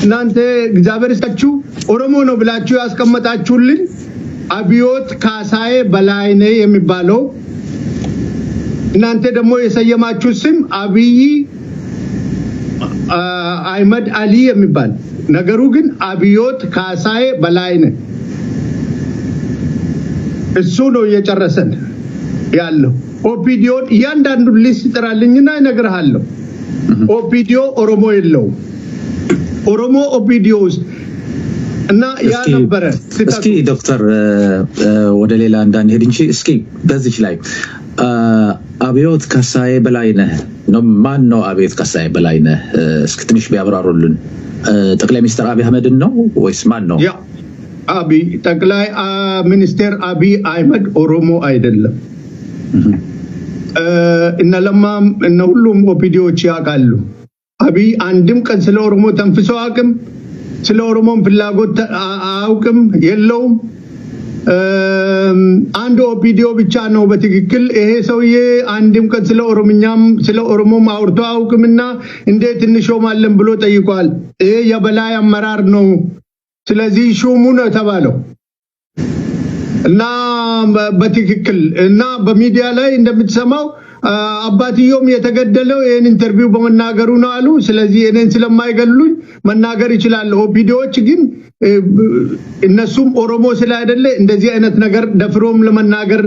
እናንተ እግዚአብሔር ይስጣችሁ፣ ኦሮሞ ነው ብላችሁ ያስቀመጣችሁልኝ አብዮት ካሳዬ በላይነህ የሚባለው፣ እናንተ ደግሞ የሰየማችሁ ስም አብይ አህመድ አሊ የሚባል፣ ነገሩ ግን አብዮት ካሳዬ በላይነህ፣ እሱ ነው እየጨረሰን ያለው። ኦፒዲዮን እያንዳንዱን list ጥራልኝና እነግርሃለሁ። ኦፒዲዮ ኦሮሞ የለውም። ኦሮሞ ኦፒዲዮ ውስጥ እና ያ ነበረ። እስኪ ዶክተር፣ ወደ ሌላ እንዳንሄድ እንጂ እስኪ በዚች ላይ አብዮት ካሳዬ በላይነህ ነው። ማን ነው አብዮት ካሳዬ በላይነህ? እስኪ ትንሽ ቢያብራሩልን። ጠቅላይ ሚኒስትር አብይ አህመድን ነው ወይስ ማን ነው? Yeah፣ አብይ፣ ጠቅላይ ሚኒስቴር አብይ አህመድ ኦሮሞ አይደለም። እነ ለማም እነ ሁሉም ኦፒዲዎች ያውቃሉ። አብይ አንድም ቀን ስለ ኦሮሞ ተንፍሶ አያውቅም። ስለ ኦሮሞም ፍላጎት አያውቅም፣ የለውም። አንድ ኦፒዲዮ ብቻ ነው በትክክል ይሄ ሰውዬ አንድም ቀን ስለ ኦሮምኛም ስለ ኦሮሞም አውርቶ አያውቅምና እንዴት እንሾማለን ብሎ ጠይቋል። ይሄ የበላይ አመራር ነው፣ ስለዚህ ሹሙ ነው የተባለው። እና በትክክል እና በሚዲያ ላይ እንደምትሰማው አባትየውም የተገደለው ይህን interview በመናገሩ ነው አሉ። ስለዚህ እኔን ስለማይገሉኝ መናገር ይችላለሁ። ኦፒዲዎች ግን እነሱም ኦሮሞ ስላይደለ እንደዚህ አይነት ነገር ደፍሮም ለመናገር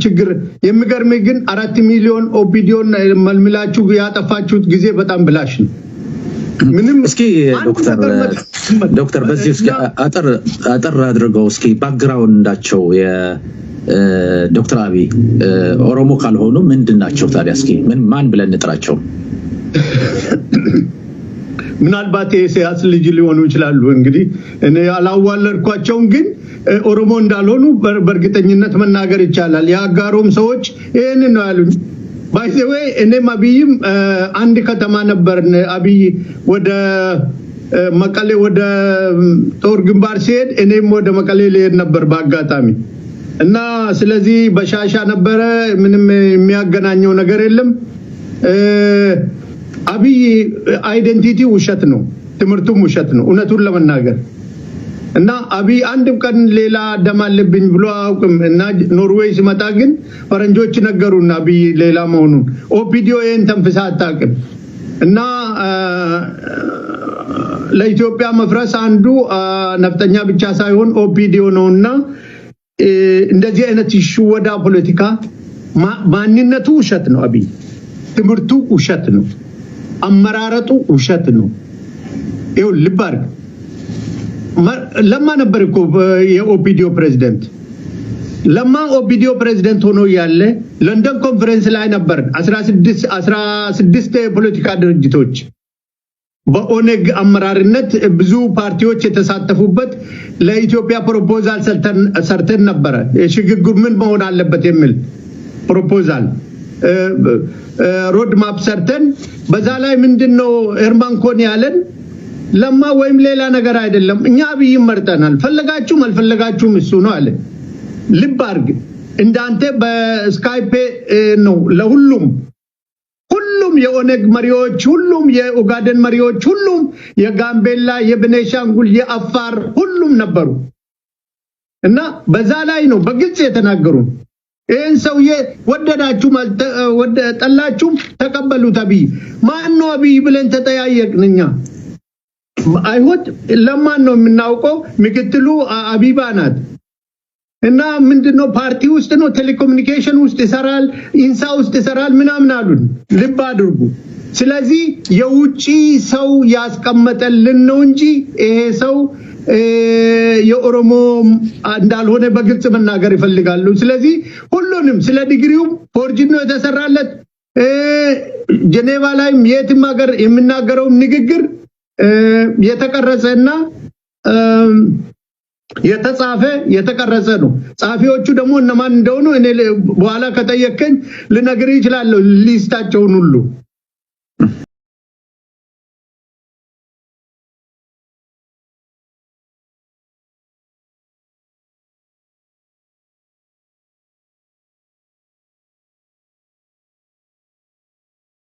ችግር። የሚገርም ግን 4 ሚሊዮን ኦፒዲዮን መልምላችሁ ያጠፋችሁት ጊዜ በጣም ብላሽ ነው። ምንም እስኪ ዶክተር፣ በዚህ እስኪ አጠር አጠር አድርገው እስኪ background ኣቸው፣ የዶክተር አብይ ኦሮሞ ካልሆኑ ምንድን ናቸው ታዲያ? እስኪ ምን ማን ብለን እንጥራቸው? ምናልባት የኢሳያስ ልጅ ሊሆኑ ይችላሉ። እንግዲህ እኔ አላዋለድኳቸውም፣ ግን ኦሮሞ እንዳልሆኑ በእርግጠኝነት መናገር ይቻላል። የአጋሮም ሰዎች ይህንን ነው ያሉኝ። By the way፣ እኔም አብይም አንድ ከተማ ነበርን። አብይ ወደ መቀሌ ወደ ጦር ግንባር ሲሄድ እኔም ወደ መቀሌ ልሄድ ነበር በአጋጣሚ። እና ስለዚህ በሻሻ ነበረ። ምንም የሚያገናኘው ነገር የለም። አብይ identity ውሸት ነው፣ ትምህርቱም ውሸት ነው፣ እውነቱን ለመናገር። እና አብይ አንድም ቀን ሌላ ደም አለብኝ ብሎ አያውቅም። እና ኖርዌይ ሲመጣ ግን ፈረንጆች ነገሩን አብይ ሌላ መሆኑን። ኦፒዲዮ ይህን ተንፍሳ አታውቅም። እና ለኢትዮጵያ መፍረስ አንዱ ነፍጠኛ ብቻ ሳይሆን ኦፒዲዮ ነውና እንደዚህ አይነት ሽወዳ ፖለቲካ፣ ማንነቱ ውሸት ነው። አብይ ትምህርቱ ውሸት ነው። አመራረጡ ውሸት ነው። ይኸው ልብ አድርግ። ለማ ነበር እኮ የኦፒዲዮ ፕሬዚደንት። ለማ ኦፒዲዮ ፕሬዚደንት ሆኖ እያለ ለንደን ኮንፈረንስ ላይ ነበር። 16 የፖለቲካ ድርጅቶች በኦነግ አመራርነት ብዙ ፓርቲዎች የተሳተፉበት ለኢትዮጵያ proposal ሰርተን ነበረ። የሽግግር ምን መሆን አለበት የሚል proposal road map ሰርተን በዛ ላይ ምንድን ነው ሄርማን ኮን ያለን? ለማ ወይም ሌላ ነገር አይደለም፣ እኛ አብይን መርጠናል፣ ፈለጋችሁም አልፈለጋችሁም እሱ ነው አለ። ልብ አድርግ፣ እንዳንተ በ Skype ነው ለሁሉም፣ ሁሉም የኦነግ መሪዎች፣ ሁሉም የኦጋደን መሪዎች፣ ሁሉም የጋምቤላ፣ የቤኔሻንጉል፣ የአፋር ሁሉም ነበሩ እና በዛ ላይ ነው በግልጽ የተናገሩ። ይህን ሰውዬ ወደዳችሁም ጠላችሁም ተቀበሉት። አብይ ማን ነው አብይ ብለን ተጠያየቅን እኛ። አይሆን ለማን ነው የምናውቀው? ምክትሉ አቢባ ናት። እና ምንድነው ፓርቲ ውስጥ ነው፣ ቴሌኮሙኒኬሽን ውስጥ ይሰራል፣ ኢንሳ ውስጥ ይሰራል ምናምን አሉን። ልብ አድርጉ። ስለዚህ የውጪ ሰው ያስቀመጠልን ነው እንጂ ይሄ ሰው የኦሮሞ እንዳልሆነ በግልጽ መናገር ይፈልጋሉ። ስለዚህ ሁሉንም ስለ ዲግሪውም forged ነው የተሰራለት። ጀኔቫ ላይም የትም ሀገር የሚናገረውም ንግግር የተቀረጸ እና የተጻፈ የተቀረጸ ነው። ጸሐፊዎቹ ደግሞ እነማን እንደሆኑ እኔ በኋላ ከጠየከኝ ልነግርህ እችላለሁ list ኣቸውን ሁሉ።